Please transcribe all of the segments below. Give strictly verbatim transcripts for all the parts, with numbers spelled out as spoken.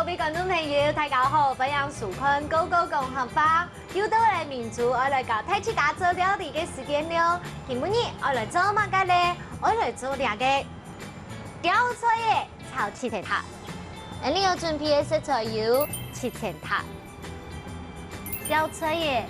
各位觀眾朋友，大家好，歡迎收看《Go Go 講客話》。又到了明珠愛來教大自家做料理个時間了。今晡日愛來做麼个咧？愛來做這个吊菜仔炒七層塔。𠊎等愛準備个食材有七層塔、吊菜仔。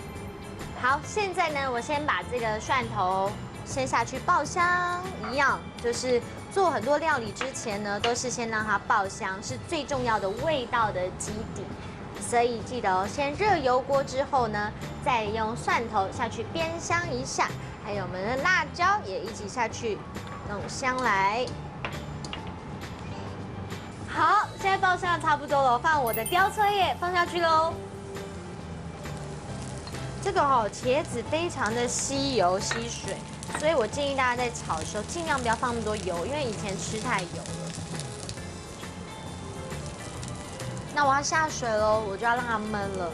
好，現在呢，我先把這個蒜頭先下去爆香，一樣就是做很多料理之前呢，都是先讓它爆香，是最重要的味道的基底。所以記得哦，先熱油鍋之後呢，再用蒜頭下去煸香一下，還有我們的辣椒也一起下去弄香來。好，現在爆香得差不多了，放我的吊菜仔放下去嘍。這個哦，茄子非常的吸油吸水，所以我建議大家在炒的時候盡量不要放那麼多油，因為以前吃太油了。那我要下水嘍，我就要讓它燜了，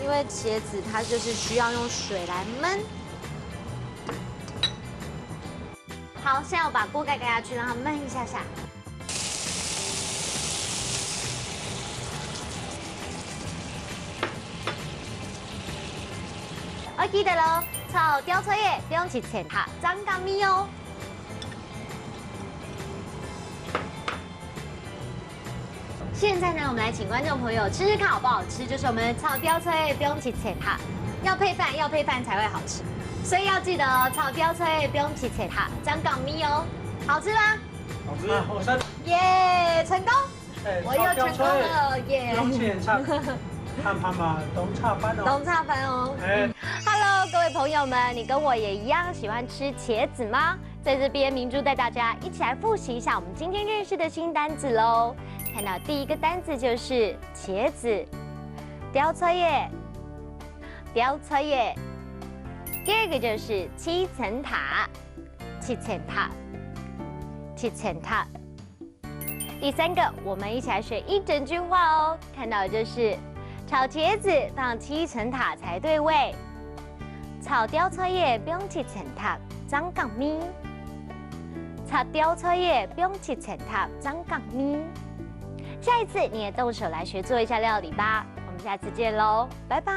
因為茄子它就是需要用水來燜。好，現在我把鍋蓋蓋下去，讓它燜一下下。要記得嘍，炒吊菜仔不用去濺它，正合味哦。 現在呢，我們來請觀眾朋友吃吃看好不好吃，就是我們的炒吊菜仔毋使切它，要配飯，要配飯才會好吃，所以要記得哦，炒吊菜仔毋使切它，正合味哦，好吃嗎？好吃，好吃。耶，成功！哎，我又成功了，耶！炒吊菜仔毋使切，鹹鹹啊，當下飯哦。當下飯哦。哎，Hello，各位朋友們，你跟我也一樣喜歡吃茄子嗎？ 在這邊，明珠帶大家一起來複習一下我們今天認識的新單字嘍。看到第一個單字就是茄子，吊菜仔，吊菜仔。第二個就是七層塔，七層塔，七層塔。第三個，我們一起來學一整句話哦。看到的就是炒茄子放七層塔才對味。 炒吊菜仔毋使切忒，正合味。炒吊菜仔毋使切忒，正合味。下一次你也動手來學做一下料理吧。我們下次見嘍，拜拜。